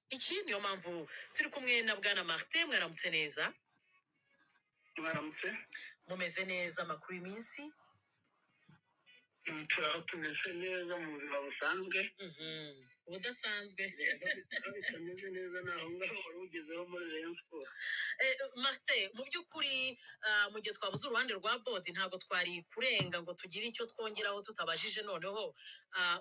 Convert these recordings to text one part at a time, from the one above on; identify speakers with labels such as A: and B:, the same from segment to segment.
A: Iki niyo mpamvu turi kumwe na Bwana Martin. Mwaramutse neza?
B: Mwaramutse.
A: Mumeze neza? Amakuru y'iminsi?
B: Turaho, tumeze neza mu buzima busanzwe.
A: Ubudasanzwe.
B: Aho bitameze neza ni aho ngaho wari ugezeho muri Rayon Sport.
A: Martin, mu by'ukuri mu gihe twabuze uruhande rwa board, ntabwo twari kurenga ngo tugire icyo twongeraho tutabajije noneho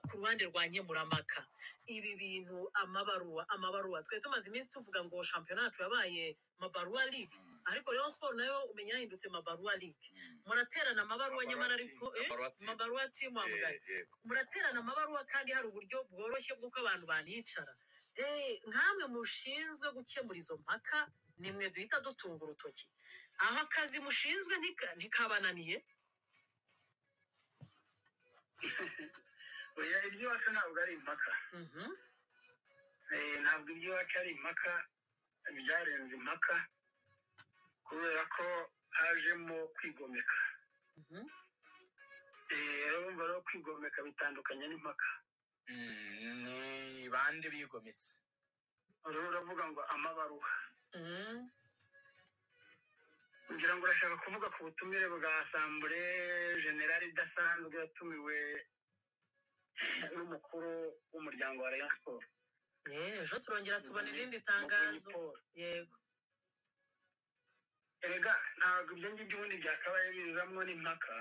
A: ku ruhande rwa nkemurampaka. Ibi bintu, amabaruwa, amabaruwa, twari tumaze iminsi tuvuga ngo shampiyona yacu yabaye mabaruwa league, ariko Rayon Sport nayo umenya yahindutse mabaruwa league. Muraterana amabaruwa nyamara ariko
C: Amabaruwa team.
A: Mabaruwa team wa mugani.
C: Yego.
A: Muraterana amabaruwa kandi hari uburyo bworoshye bw'uko abantu banicara. Nkamwe mushinzwe gukemura izo mpaka, nimwe duhita dutunga urutoki. Aho akazi mushinzwe ntikabananiye?
B: Oya, iby'iwacu ntabwo ari impaka. Ntabwo iby'iwacu ari impaka, byarenze impaka kubera ko hajemo kwigomeka. Urumva rero, kwigomeka bitandukanye n'impaka.
D: Ni bande bigometse?
B: Rero uravuga ngo amabaruwa, ngira ngo urashaka kuvuga ku butumire bwa assemblée générale idasanzwe yatumiwe n'umukuru w'umuryango wa Rayon Sport.
A: Ejo turongera tubona irindi tangazo.
B: Muvunyi Paul.
A: Yego.
B: Erega ntabwo ibyo ngibyo ubundi byakabaye bizamwo n'impaka,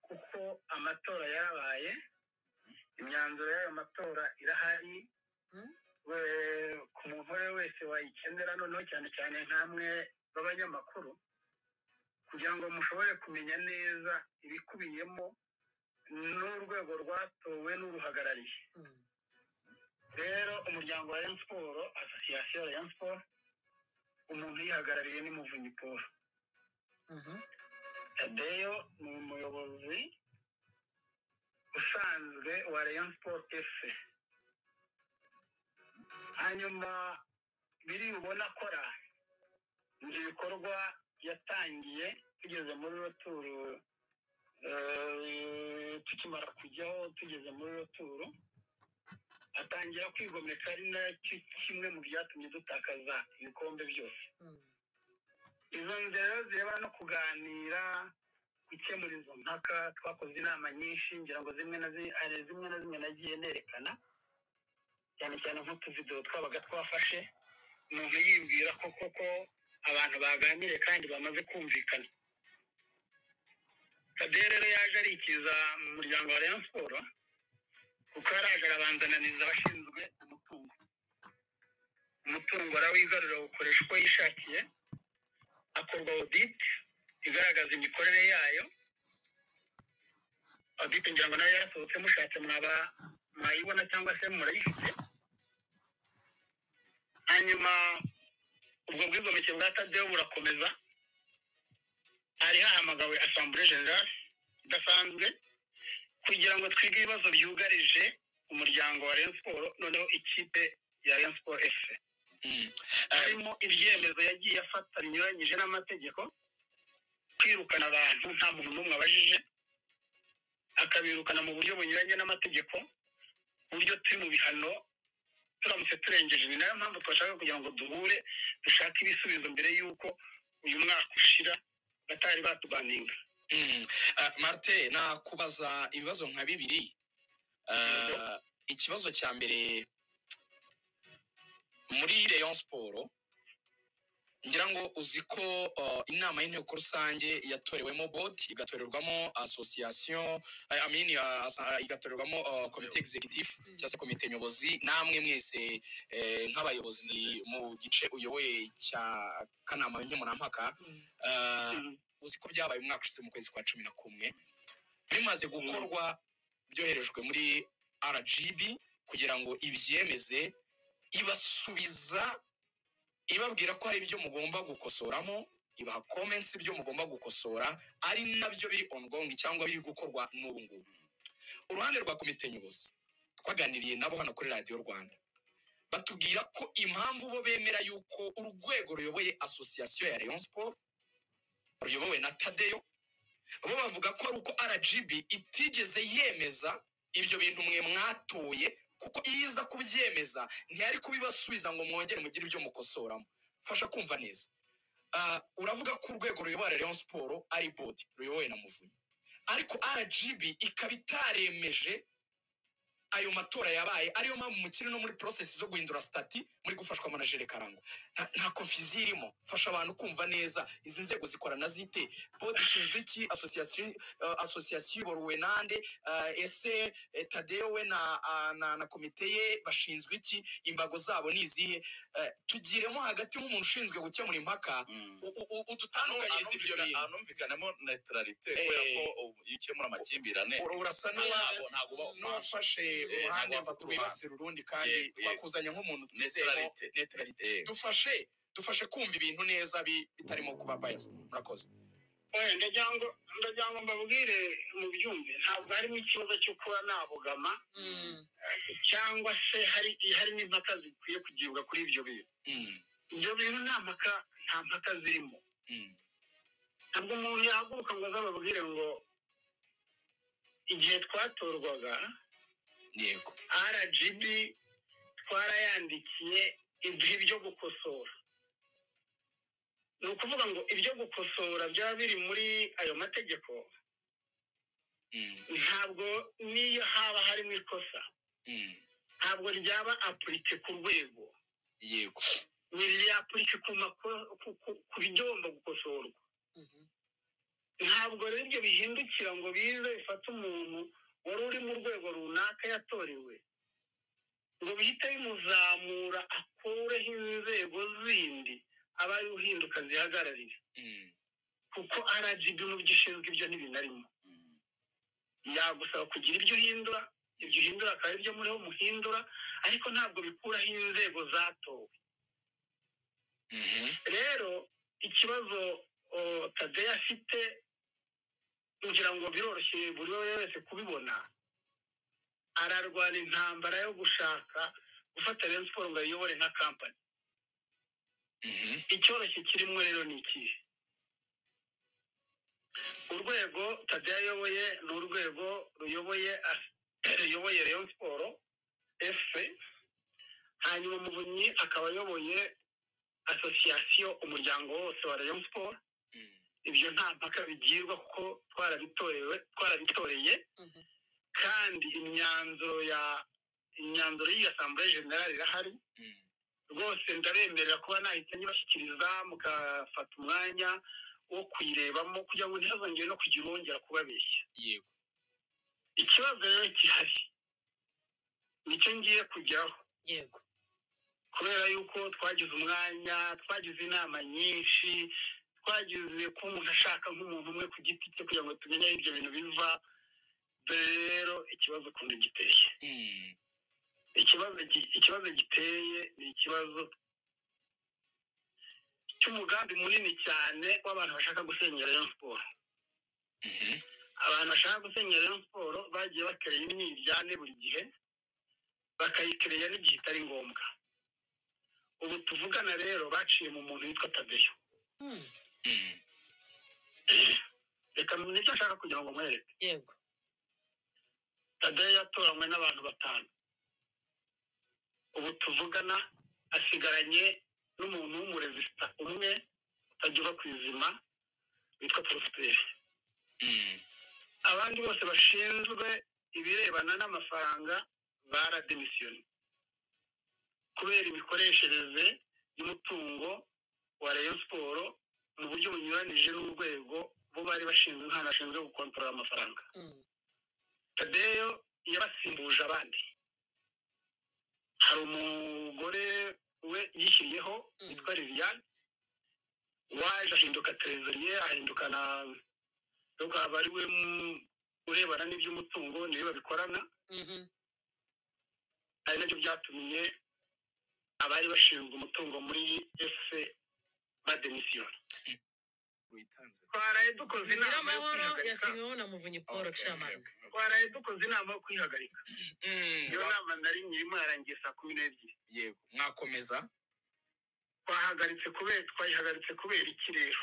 B: kuko amatora yarabaye, imyanzuro y'ayo matora irahari. Ku muntu uwo ari we wese wayikenera, noneho cyane cyane nk'amwe b'abanyamakuru, kugira ngo mushobore kumenya neza ibikubiyemo n'urwego rwatowe n'uruhagarariye. Rero umuryango wa Rayon Sport, association ya Rayon Sport, umuntu uyihagarariye ni Muvunyi Paul. Tadeyo ni umuyobozi usanzwe wa Rayon Sport FC. Hanyuma biri ubona akora ni ibikorwa yatangiye tugeze muri retour, tukimara kujyaho, tugeze muri retour atangira kwigomeka, ari nacyo kimwe mu byatumye dutakaza ibikombe byose. Izo nzira rero zirebana no kuganira, gukemura izo mpaka, twakoze inama nyinshi. Ngira ngo zimwe na hari zimwe na zimwe nagiye nerekana, cyane cyane nk'utuvidewo twabaga twafashe, umuntu yibwira ko koko abantu baganiriye kandi bamaze kumvikana. Tadeyo rero yaje arikiza mu muryango wa Rayon Sport, kuko yaraje arabanza ananiza abashinzwe umutungo. Umutungo arawigarurira, awukoresha uko yishakiye. Hakorwa audit igaragaza imikorere yayo. Audit ngira ngo nayo yarasohotse, mushatse mwaba mwayibona cyangwa se murayifite. Hanyuma ubwo bwigomeke bwa Tadeyo burakomeza. Hari hahamagawe assemblée générale idasanzwe kugira ngo twige ibibazo byugarije umuryango wa Rayon Sport, noneho ikipe ya Rayon Sport FC, harimo ibyemezo yagiye afata binyuranyije n'amategeko, kwirukana abantu nta muntu n'umwe abajije, akabirukana mu buryo bunyuranye n'amategeko, ku buryo turi mu bihano turamutse turengeje. Ni nayo mpamvu twashaka kugira ngo duhure, dushake ibisubizo mbere y'uko uyu mwaka ushira batari batubaninga.
D: Martin, nakubaza ibibazo nka bibiri. Ikibazo cya mbere, muri Rayon Sport, ngira ngo uzi ko inama y'inteko rusange yatorewemo board, igatorerwamo association, I mean, igatorerwamo komite executive cyangwa se komite nyobozi, namwe mwese nk'abayobozi mu gice uyoboye cya kanama nkemurampaka. Uzi ko byabaye umwaka ushize mu kwezi kwa 11. Bimaze gukorwa, byoherejwe muri RGB kugira ngo ibyemeze, ibasubiza ibabwira ko hari ibyo mugomba gukosoramo, ibaha comments ibyo mugomba gukosora, ari nabyo biri ongoing cyangwa biri gukorwa n'ubu ngubu. Uruhande rwa komite nyobozi, twaganiriye nabo hano kuri Radiyo Rwanda, batubwira ko impamvu bo bemera yuko urwego ruyoboye association ya Rayon Sport ruyobowe na Tadeyo, bo bavuga ko ari uko RGB itigeze yemeza ibyo bintu mwe mwatoye. Kuko iyo iza kubyemeza ntiyari kubibasubiza ngo mwongere mugire ibyo mukosoramo. Fasha kumva neza. Uravuga ko urwego ruyobora Rayon Sport ari board ruyobowe na Muvunyi, ariko RGB ikaba itaremeje ayo matora yabaye, ariyo mpamvu mukiri no muri process zo guhindura statut muri gufashwamo na Jere Karangwa. Nta confusion irimo? Fasha abantu kumva neza, izi nzego zikorana zite? Board ishinzwe iki? Association iyobowe nande? Ese Tadeo we na komite ye bashinzwe iki? Imbago zabo ni izihe? Tugiremo hagati nk'umuntu ushinzwe gukemura impaka, udutandukanyirize ibyo bintu.
C: Hanumvikanamo neutralité, kubera ko iyo ukemura amakimbirane
D: Urasa
C: ntabwo
D: n'uwafashe uruhande
C: ntabwo wafata uruhande.
D: wibasira urundi, kandi
C: Yego.
D: wakuzanya nk'umuntu twizeyemo
C: Neutralité.
D: neutralité. Dufashe kumva ibintu neza bitarimo kuba biased. Murakoze.
B: Oya, ndagira ngo mbabwire mubyumve, ntabwo harimo ikibazo cyo kuba nabogama cyangwa se harimo impaka zikwiye kugibwa kuri ibyo bintu. Ibyo bintu nta mpaka zirimo. Ntabwo umuntu yahaguruka ngo azababwire ngo igihe twatorwaga RGB twarayandikiye iduha ibyo gukosora. Ni ukuvuga ngo ibyo gukosora byaba biri muri ayo mategeko. Ntabwo n'iyo haba harimo ikosa, ntabwo ryaba appliqué ku rwego, ni appliqué ku bigomba gukosorwa. Ntabwo rero ibyo bihindukira ngo bize bifate umuntu wari uri mu rwego runaka yatorewe ngo bihite bimuzamura akureho inzego zindi aba ari uhinduka zihagararira, kuko RGB mu byo ishinzwe ibyo ntibinarimo. Yagusaba kugira ibyo uhindura, ibyo uhindura akaba aribyo muriho muhindura, ariko ntabwo bikuraho inzego zatowe. Rero ikibazo Tadeyo afite, ngira ngo biroroshye buri wese kubibona, ararwana intambara yo gushaka gufata Rayon Sport ngo ayiyobore nka kampani. Icyoroshye kirimo rero ni ikihe? Urwego Tadeyo ayoboye ni urwego ruyoboye Rayon Sport FC, hanyuma Muvunyi akaba ayoboye association, umuryango wose wa Rayon Sport. Ibyo nta mpaka bigirwa kuko twarabitorewe, twarabitoreye, kandi imyanzuro y'iyi assemblée générale irahari. Rwose ndabemerera kuba nahita nyibashyikiriza mukafata umwanya wo kuyirebamo kugira ngo ntihazongere no kugira uwongera kubabeshya. Ikibazo rero gihari nicyo ngiye kujyaho, kubera yuko twagize umwanya, twagize inama nyinshi, twagize ko umuntu ashaka nk'umuntu umwe ku giti cye kugira ngo tumenye aho ibyo bintu biva. Dore rero ikibazo ukuntu giteye. Ikibazo giteye ni ikibazo cy'umugambi munini cyane w'abantu bashaka gusenya Rayon Sport. Abantu bashaka gusenya Rayon Sport bagiye bakereye imyiryane buri gihe, bakayikereya n'igihe itari ngombwa. Ubu tuvugana rero baciye mu muntu witwa Tadeyo. Reka nicyo nshaka kugira ngo nkwereke. Tadeyo yatoranywe n'abantu batanu. Ubu tuvugana asigaranye n'umuntu w'umurezisita umwe utajya uva ku izima witwa Prosperi. Abandi bose bashinzwe ibirebana n'amafaranga barademisiyoni kubera imikoreshereze y'umutungo wa Rayon Sport mu buryo bunyuranije n'urwego bo bari bashinzwe, nk'ahantu bashinzwe gukontorora amafaranga. Tadeyo yabasimbuje abandi. Hari umugore we yishyiriyeho witwa Liliane, waje ahinduka trésorier, ahinduka na aba ari we urebana n'iby'umutungo, niwe babikorana. Ari nabyo byatumye abari bashinzwe umutungo muri FC bademisiyona.
D: Witanze.
B: Twaraye dukoze
A: Mugire
B: inama yo
A: amahoro.
B: kwihagarika.
A: Yasinyweho na Muvunyi Paul, chairman.
B: Twaraye dukoze inama yo kwihagarika. Iyo nama nari nyirimo yarangiye saa 12.
D: Yego, mwakomeza.
B: Twayihagaritse kubera iki rero?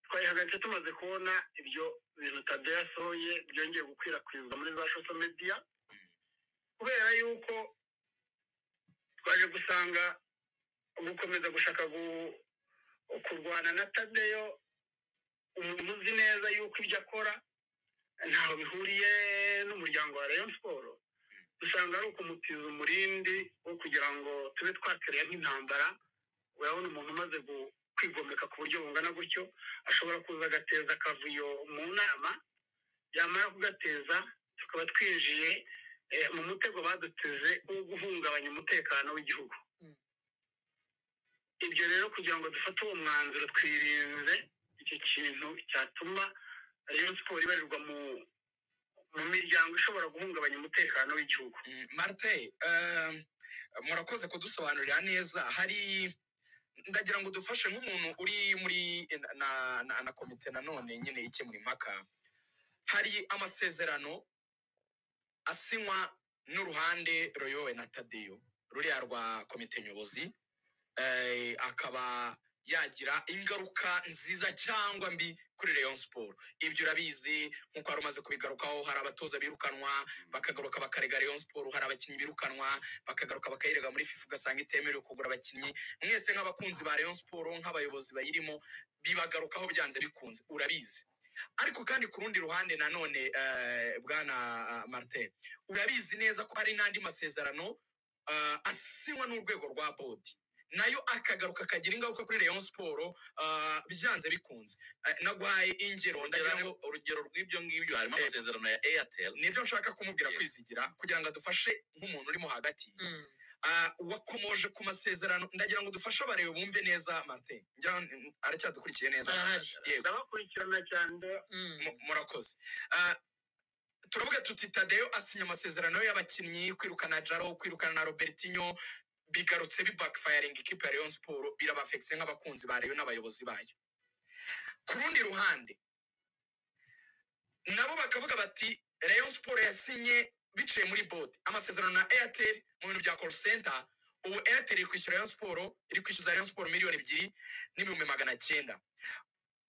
B: Twayihagaritse tumaze kubona ibyo bintu Tadeyo yasohoye byongeye gukwirakwizwa muri za social media, kubera yuko Gusanga gukomeza gushaka kurwana na Tadeyo, umuntu uzi neza yuko ibyo akora ntaho bihuriye n'umuryango wa Rayon Sport, usanga ari ukumutiza umurindi wo kugira ngo tube twatereye nk'intambara. Urabona umuntu umaze kwigomeka ku buryo bungana gutyo ashobora kuza agateza akavuyo mu nama, yamara kugateza tukaba twinjiye mu mutego baduteze wo guhungabanya umutekano w'igihugu. Ibyo rero kugira ngo dufate uwo mwanzuro twirinze icyo kintu cyatuma Rayon Sport ibarirwa mu miryango ishobora guhungabanya umutekano w'igihugu.
D: Martin, murakoze kudusobanurira neza. Hari ndagira ngo dufashe nk'umuntu uri muri na komite nanone nyine ikemura impaka. Hari amasezerano asinywa n'uruhande ruyobowe na Tadeyo, ruriya rwa komite nyobozi, akaba yagira ingaruka nziza cyangwa mbi kuri Rayon Sport. Ibyo urabizi nkuko wari umaze kubigarukaho. Hari abatoza birukanwa bakagaruka bakarega Rayon Sport, hari abakinnyi birukanwa bakagaruka bakayirega muri FIFA, ugasanga itemerewe kugura abakinnyi. Mwese nk'abakunzi ba Rayon Sport, nk'abayobozi bayirimo, bibagarukaho byanze bikunze, urabizi. Ariko kandi ku rundi ruhande nanone, bwana Martin, urabizi neza ko hari n'andi masezerano asinywa n'urwego rwa board, nayo akagaruka akagira ingaruka kuri Rayon Sport byanze bikunze. Naguhaye ingero, ndagira ngo
C: urugero rw'ibyo ngibyo harimo amasezerano ya Airtel.
D: Nibyo nshaka kumubwira Kwizigira, kugira ngo adufashe nk'umuntu urimo hagati. Wakomoje ku masezerano, ndagira ngo dufashe abareba bumve neza. Martin, ngira ngo aracyadukurikiye neza.
A: Arahari.
D: Yego.
B: Ndabakurikirana cyane.
D: Murakoze. Turavuga tuti Tadeyo asinya amasezerano y'abakinnyi, kwirukana Jaro, kwirukana na Robertinho, bigarutse bi backfiring ikipe ya Rayon Sport, birabafekise nk'abakunzi ba Rayon n'abayobozi bayo. Ku rundi ruhande nabo bakavuga bati Rayon Sport yasinye biciye muri board amasezerano na Airtel mu bintu bya call center. Ubu Airtel iri kwishyura Rayon Sport, iri kwishyuza Rayon Sport 2,900,000.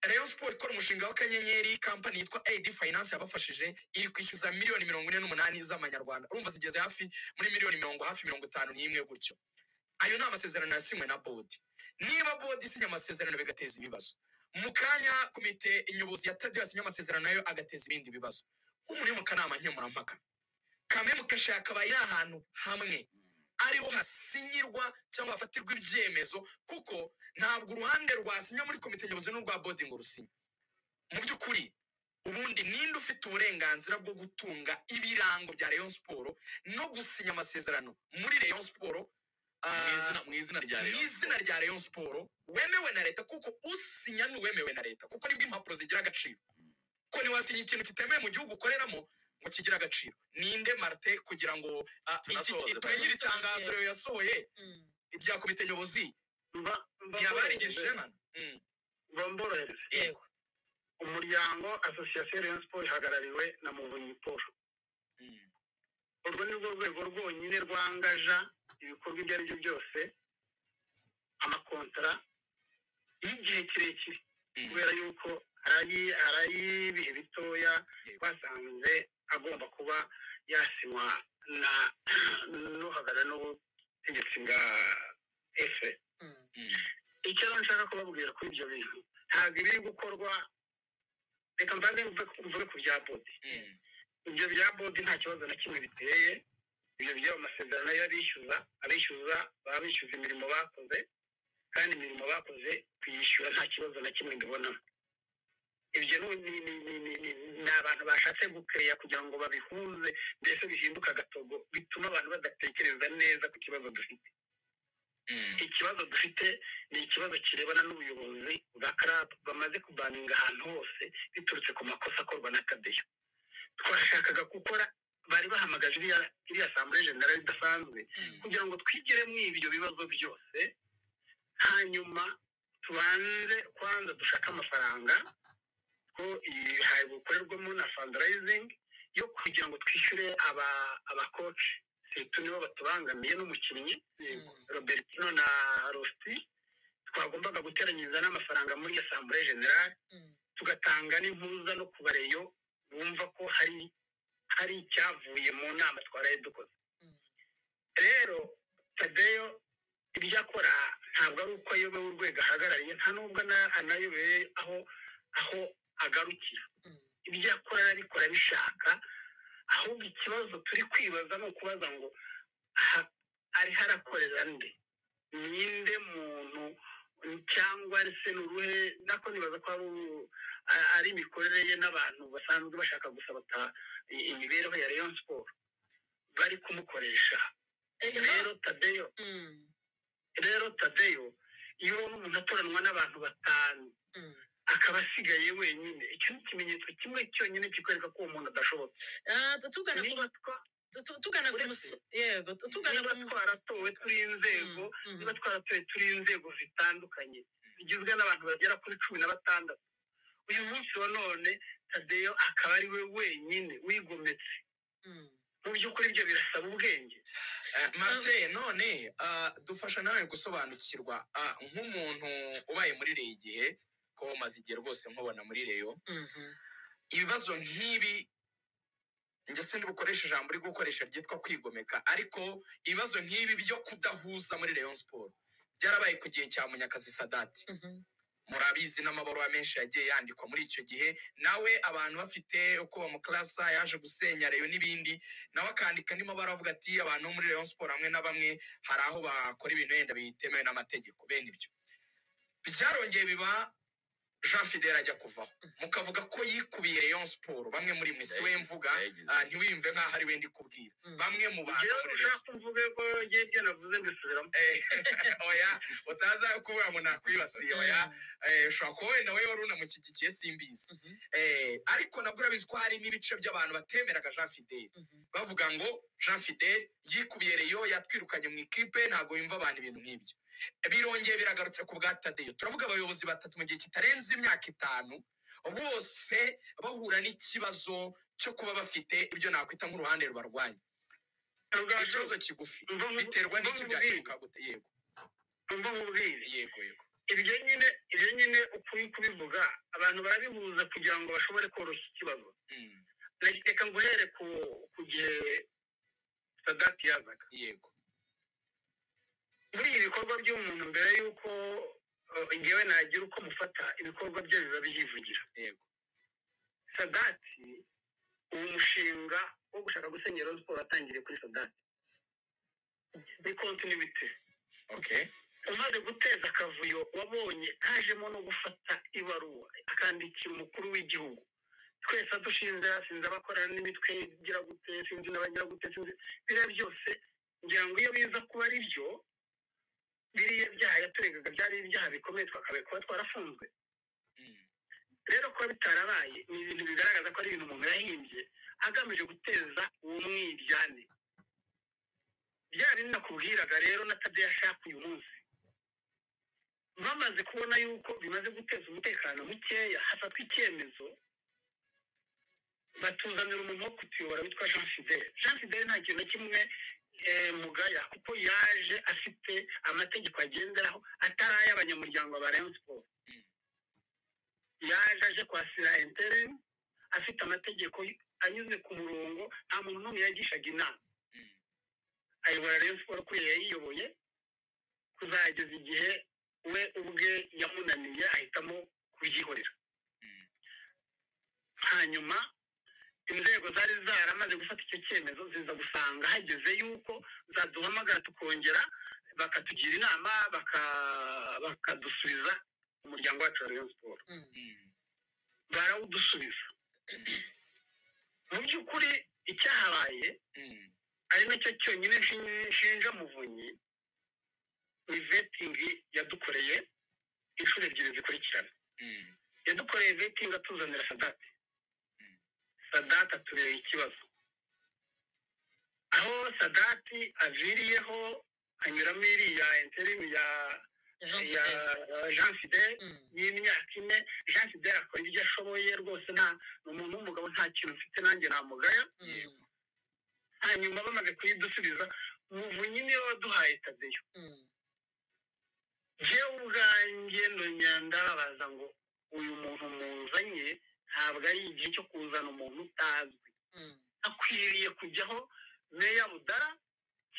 D: Rayon Sport ikora umushinga w'akanyenyeri, kampani yitwa AD Finance yabafashije, iri kwishyuza miliyoni 48 z'amanyarwanda. Urumva zigeze hafi muri miliyoni mirongo hafi 51 gutyo. Ayo ni amasezerano yasinywe na board. Niba board isinya amasezerano bigateza ibibazo, mu kanya komite nyobozi ya Tadeyo yasinye amasezerano nayo agateza ibindi bibazo, nk'umuntu uri mu kanama nkemurampaka, kamwe mukashaka aba iri ahantu hamwe ariho hasinyirwa cyangwa hafatirwa ibyemezo, kuko ntabwo uruhande rwasinya muri komite nyobozi n'urwa board ngo rusinye. Mu by'ukuri ubundi ninde ufite uburenganzira bwo gutunga ibirango bya Rayon Sport no gusinya amasezerano muri Rayon Sport
C: Mu izina rya
D: mu
C: Rayon
D: izina rya Rayon Sport wemewe na leta? Kuko usinya ni uwemewe na leta, kuko nibwo impapuro zigira agaciro, ko ntiwasinya ikintu kitemewe mu gihugu ukoreramo ngo kigire agaciro. Ninde, Martin, kugira ngo
C: Tunasoze,
D: tumenye iri tangazo yasohoye ibya komite nyobozi ntiyabarigejeje nkana?
B: Mba mborohereze.
A: Yego.
B: Umuryango Association Rayon Sport ihagarariwe na Muvunyi Paul. Urwo ni rwo rwego rwonyine rwangaja ibikorwa ibyo ari byo byose, amakontara y'igihe kirekire, kubera yuko hari ay'ibihe bitoya twasanze agomba kuba yasinywa na n'uhagarariye n'ubutegetsi bwa efe. Icyo rero nshaka kubabwira kuri ibyo bintu, ntabwo ibiri gukorwa, reka mbanze mvuge ku bya board. Ibyo bya board nta kibazo na kimwe biteye. Ibyo by'ayo masezerano y'abishyuza, abishyuza baba bishyuza imirimo bakoze, kandi imirimo bakoze kuyishyura nta kibazo na kimwe mbibonamo. Ibyo ni abantu bashatse gukeya kugira ngo babihuze, mbese bihinduke agatogo, bituma abantu badatekereza neza ku kibazo dufite. Ikibazo dufite ni ikibazo kirebana n'ubuyobozi bwa club bamaze kubaninga ahantu hose biturutse ku makosa akorwa na Tadeyo. Twashakaga gukora, bari bahamagaje iriya assemblée générale idasanzwe kugira ngo twigire mu ibyo bibazo byose, hanyuma tubanze kwanza dushake amafaranga ko iyi bukorerwamo na fundraising yo kugira ngo twishyure abakoci surtout nibo batubangamiye, n'umukinnyi Robertino na Rosti. Twagombaga guteranyiriza n'amafaranga muri assemblée générale, tugatanga n'impuruza no ku bareyo bumva ko hari icyavuye mu nama twaraye dukoze. Rero Tadeyo ari uko ayobewe urwego ahagarariye, nta nubwo anayobeye aho agarukira. Ibyo akora arabikora abishaka. Ahubwo ikibazo turi kwibaza ni ukubaza ngo ariho arakorera nde, ninde muntu, cyangwa se ni uruhe? Nako nibaza ko ari imikorere ye n'abantu basanzwe bashaka gusabata imibereho ya Rayon Sport bari kumukoresha. Rero Tadeyo, iyo ubona umuntu atoranwa n'abantu batanu akaba asigaye wenyine, icyo ni ikimenyetso kimwe cyonyine kikwereka ko uwo muntu adashobotse.
A: Tugana ku yego, tugana
B: Niba twaratowe turi inzego, niba twaratowe turi inzego zitandukanye zigizwe n'abantu bagera kuri 16, uyu munsi wa none Tadeyo akaba ari we wenyine wigometse, mu by'ukuri ibyo birasaba ubwenge.
D: Martin, none dufasha nawe gusobanukirwa, nk'umuntu ubaye muri Rayon igihe, ko umaze igihe rwose nkubona muri Rayon, ibibazo nk'ibi, njye sindi bukoresha ijambo uri gukoresha ryitwa kwigomeka, ariko ibibazo nk'ibi byo kudahuza muri Rayon Sport byarabaye ku gihe cya Munyakazi Sadati. Murabizi n'amabaruwa menshi yagiye yandikwa muri icyo gihe, nawe abantu bafite uko bamukarasa, yaje gusenya Rayon n'ibindi, nawe akandika andi mabaruwa avuga ati abantu bo muri Rayon Sport hamwe na bamwe hari aho bakora ibintu wenda bitemewe n'amategeko. Bene ibyo byarongeye biba, Jean Fidele ajya kuvaho, mukavuga ko yikubiye Rayon Sport. Bamwe muri mwe, si we mvuga, ntiwiyumve nk'aho ari we ndi kubwira, bamwe mu bantu
B: Njyewe
D: muri Rayon
B: ushaka mvuge ko ngiye ibyo navuze mbisubiramo.
D: Oya, utaza kuvuga ngo nakwibasiye, oya. Ushobora kuba wenda wowe wari unamushyigikiye, simbizi. Ariko nabwo urabizi ko harimo ibice by'abantu batemeraga Jean Fidele, bavuga ngo Jean Fidele yikubiye Rayon, yatwirukanye mu ikipe, ntabwo yumva abantu, ibintu nk'ibyo. Birongeye biragarutse ku bwa Tadeyo. Turavuga abayobozi batatu mu gihe kitarenze imyaka 5, bose bahura n'ikibazo cyo kuba bafite ibyo nakwita nk'uruhande rubarwanya. Ikibazo kigufi, biterwa n'iki? Byakemuka gute? Yego.
B: Mva nkubwire.
D: Yego.
B: Ibyo nyine uko uri kubivuga, abantu barabihuza kugira ngo bashobore koroshya ikibazo. Reka nguhere ku gihe Sadati yazaga. Muri ibi bikorwa by'umuntu, mbere y'uko ngewe nagira uko mufata, ibikorwa bye biba byivugira. Sadati, uwo mushinga wo gushaka gusenyera Rayon Sport watangiriye kuri Sadati, ni continuité. Umaze guteza akavuyo, wabonye kajemo no gufata ibaruwa akandikira umukuru w'igihugu, twese adushinze, sinzi abakorana n'imitwe igira gute, sinzi n'abagira gute, sinzi biriya byose. Ngira ngo iyo biza kuba ari byo, biriya byaha yaturegaga byari ibyaha bikomeye, twakabaye kuba twarafunzwe. Rero kuba bitarabaye ni ibintu bigaragaza ko ari ibintu umuntu yahimbye agamije guteza uwo mwiryane. Bya bindi nakubwiraga rero na Tadeyo ashaka uyu munsi, bamaze kubona yuko bimaze guteza umutekano mukeya, hafatwa icyemezo, batuzanira umuntu wo kutuyobora witwa Jean Fidele. Jean Fidele nta kintu na kimwe mugaya, kuko yaje afite amategeko agenderaho atari ay'abanyamuryango ba Rayon Sport. Yaje aje kwasira interim, afite amategeko anyuze ku murongo, nta muntu n'umwe yagishaga inama. Ayobora Rayon Sport kuriya yayiyoboye kuzageza igihe we ubwe yamunaniye, ahitamo kubyihorera. Hanyuma inzego zari zaramaze gufata icyo cyemezo ziza gusanga hageze yuko zaduhamagara, tukongera bakatugira inama, bakadusubiza umuryango wacu wa Rayon Sport. Barawudusubiza. Mu by'ukuri icyahabaye, ari nacyo cyonyine nshinja Muvunyi, ni vetting yadukoreye inshuro ebyiri zikurikirana. Yadukoreye vetting atuzanira Sadati, Sadati atureba ikibazo. Aho Sadati aviriyeho anyuramo iriya interim ya
A: Jean
B: ya
A: Fidele.
B: Jean Fidele y'imyaka 4. Jean Fidele akora ibyo ashoboye rwose, nta ni umuntu w'umugabo, nta kintu mfite nanjye namugaya. Hanyuma bamaze kuyidusubiza, Muvunyi niwe waduhaye Tadeyo. Jewe ubwanjye ndongera ndababaza ngo uyu muntu muzanye ntabwo ari igihe cyo kuzana umuntu utazwi, akwiriye kujyaho Meya Budara.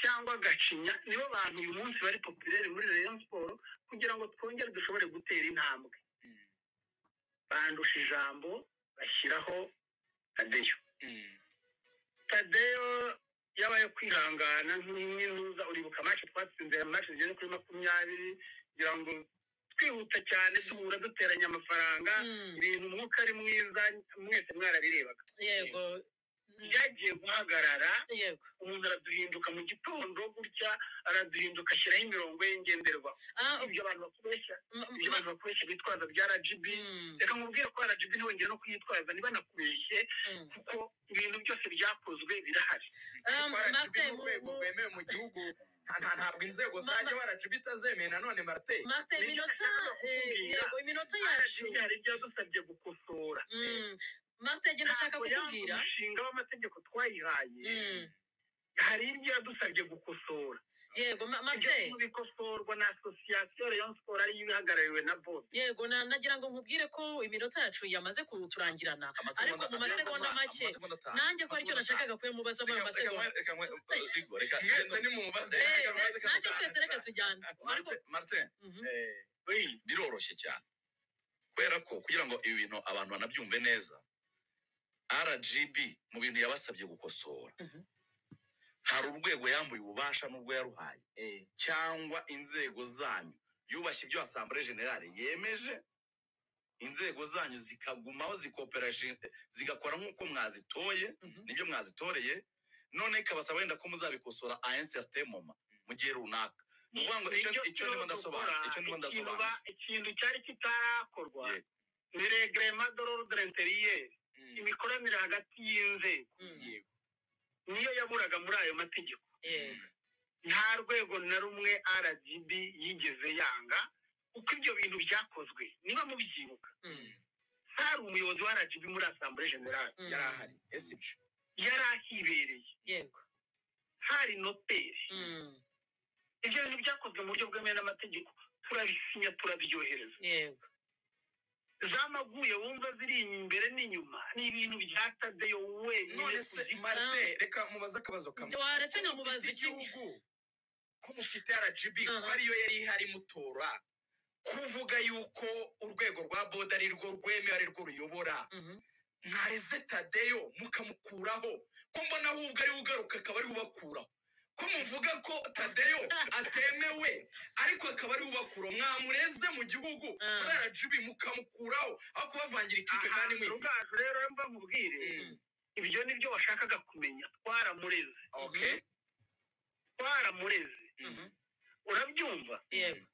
B: Cyangwa Gacinya, nibo bantu uyu munsi bari populaire muri Rayon Sport, kugira ngo twongere dushobore gutera intambwe. Bandusha ijambo, bashyiraho Tadeyo. Tadeyo yabaye kwihangana nk'intuza. Uribuka match twatsinze, match zigeze kuri 20, kugira ngo twihuta cyane, duhura, duteranya amafaranga, ibintu umwuka ari mwiza, mwese mwarabirebaga. Byagiye guhagarara, umuntu araduhinduka mu gitondo gutya, araduhinduka, ashyiraho imirongo ye ngenderwaho. Ibyo abantu bakubeshya, ibyo abantu bakubeshya bitwaza bya RGB, reka nkubwire ko RGB ntiwongere no kuyitwaza, ntibanakubeshye, kuko ibintu byose byakozwe birahari.
D: Kuko RGB
A: Martin,
D: ni urwego rwemewe mu gihugu. Ntabwo inzego zajya RGB itazemeye nanone, Martin.
A: Martin,
B: Nibyo
A: iminota
B: nashakaga kukubwira.
A: Yego, iminota yacu.
B: RGB hari ibyo yadusabye gukosora.
A: Martin, njye ndashaka
B: Ntabwo yanga
A: kukubwira.
B: umushinga w'amategeko twayihaye, hari ibyo yadusabye gukosora.
A: Yego,
B: Ibyo
A: Martin.
B: bikosorwa na association Rayon Sport, ariyo ihagarariwe na board.
A: Yego, nagira ngo nkubwire ko iminota yacu yamaze kuturangirana, ariko mu masegonda make,
C: Amasegonda 5.
A: nanjye ko aricyo nashakaga kuyamubaza muri ayo masegonda.
C: Reka Rigo, reka
D: Mwese nimumubaze.
C: Reka mubaze kano
A: Nanjye
C: kantu.
A: twese reka tujyane, ariko
C: Martin, biroroshye cyane, kubera ko kugira ngo ibi bintu abantu banabyumve neza, RGB mu bintu yabasabye gukosora, hari urwego yambuye ububasha n'ubwo yaruhaye, cyangwa inzego zanyu yubashye ibyo assemblée générale yemeje, inzego zanyu zikagumaho, zikoperation, zigakora nk'uko mwazitoye, nibyo mwazitoreye, none ikabasaba wenda ko muzabikosora à un certain moment, mu gihe runaka. Ni ukuvuga ngo icyo
B: Nibyo
C: icyo ndimo
B: turimo
C: ndasobanura,
B: gukora.
C: icyo ndimo
B: Ikintu
C: ndasobanuza.
B: Ikintu cyari kitarakorwa ni règlement de l'ordre intérieur, imikoranire hagati y'inzego, niyo yaburaga muri ayo mategeko. Nta rwego na rumwe RGB yigeze yanga, kuko ibyo bintu byakozwe, niba mubyibuka, hari umuyobozi wa RGB muri assemblée générale.
D: Yari ahari, SG.
B: Yari ahibereye. Hari noteri. Ibyo bintu byakozwe mu buryo bwemewe n'amategeko, turabisinya, turabyohereza. Zamaguye wumva ziri imbere n'inyuma ni ibintu bya Tadeyo wenyine
D: None
B: ku
D: se,
B: giti.
D: Martin, reka mubaze akabazo kamwe.
A: Waretse
D: Ko
A: nkamubaza
D: mufite
A: iki?
D: igihugu, ko mufite RGB, ko ariyo yari ihari mutora, kuvuga yuko urwego rwa board ari rwo rwemewe, ari rwo ruyobora, mwareze Tadeyo mukamukuraho, ko mbona ahubwo ari we ugaruka akaba ari we ubakuraho? Ko muvuga ko Tadeyo atemewe, ariko akaba ari we ubakuraho, mwamureze mu gihugu muri RGB mukamukuraho, aho kubavangira ikipe kandi
B: Aha,
D: mwifite?
B: Rugaju, rero mba nkubwire, ibyo nibyo washakaga kumenya. Twaramureze. Twaramureze. Urabyumva?
A: Yego.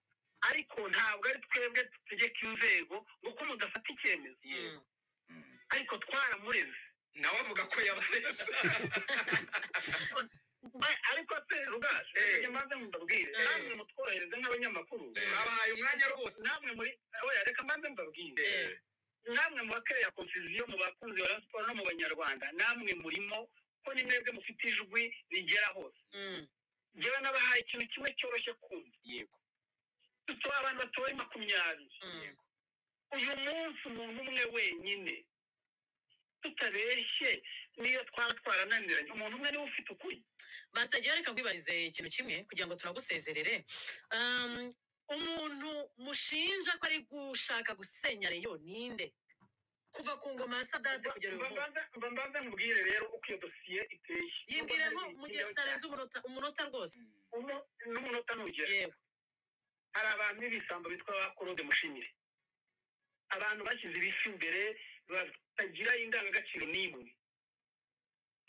B: Ariko ntabwo ari twebwe dutegeka inzego ngo ko mudafata icyemezo. Ariko twaramureze.
D: Nawe avuga ko yabareze.
B: Ariko se Rugaju, reka mbanze mbabwire, namwe mutworohereze nk'abanyamakuru.
D: Twabahaye umwanya rwose.
B: Namwe muri, oya, reka mbanze mbabwire, namwe mu bakereya confusion mu bakunzi ba Rayon Sport no mu Banyarwanda, namwe murimo, ko ni mwebwe mufite ijwi rigera hose. Njyewe nabahaye ikintu kimwe cyoroshye kumva. Dutoye abantu batoye 20. Uyu munsi umuntu umwe wenyine, tutabeshye, niyo twaba twarananiranye, umuntu umwe niwe ufite ukuri.
A: Batagiye, reka nkwibarize ikintu kimwe kugira ngo tunagusezerere. Umuntu mushinja ko ari gushaka gusenya Rayon ninde, kuva ku ngoma ya Sadate kugera uyu munsi?
B: Mba mbanze nkubwire rero uko iyo dosiye iteye.
A: Yimbwire nko mu gihe kitarenze umunota, umunota rwose.
B: N'umunota nugera.
A: Yego.
B: Hari abantu b'ibisambo bitwa ba Claude Mushimire, abantu bashyize ibifi imbere, batagira indangagaciro n'imwe,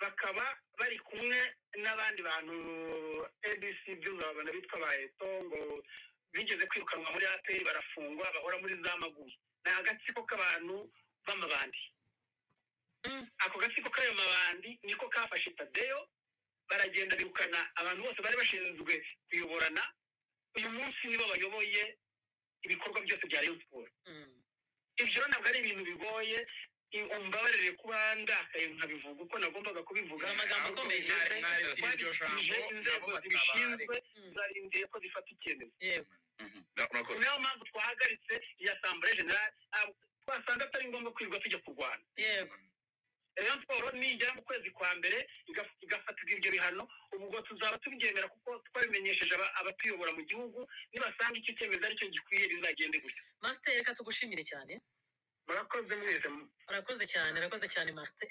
B: bakaba bari kumwe n'abandi bantu ABC by'uzabona bitwa ba Eto, ngo bigeze kwirukanwa muri APR, barafungwa, bahora muri za maguye. Ni agatsiko k'abantu b'amabandi. Ako gatsiko k'ayo mabandi niko kafashe Tadeyo, baragenda birukana abantu bose bari bashinzwe kuyoborana. Uyu munsi nibo bayoboye ibikorwa byose bya Rayon Sport. Ibyo rero ntabwo ari ibintu bigoye. Umbabarire kuba ndakaye nkabivuga uko nagombaga kubivuga.
A: Izo magambo akomeye.
D: Mwaretira iryo jambo
B: Twabikije inzego
D: nabo batabare.
B: zibishinzwe, zarindiriye ko zifata icyemezo.
C: Urakoze.
B: Niyo mpamvu twahagaritse iyi assemblée générale. Ntabwo twasanga atari ngombwa kwirirwa tujya kurwana. Rayon Sport nigera mu kwezi kwa mbere igafatirwa ibyo bihano, ubwo tuzaba tubyemera kuko twabimenyesheje abatuyobora mu gihugu. Nibasanga icyo cyemezo aricyo gikwiye, bizagende gutyo.
A: Martin, reka tugushimire cyane.
B: Murakoze mwese.
A: Urakoze cyane, urakoze cyane, Martin.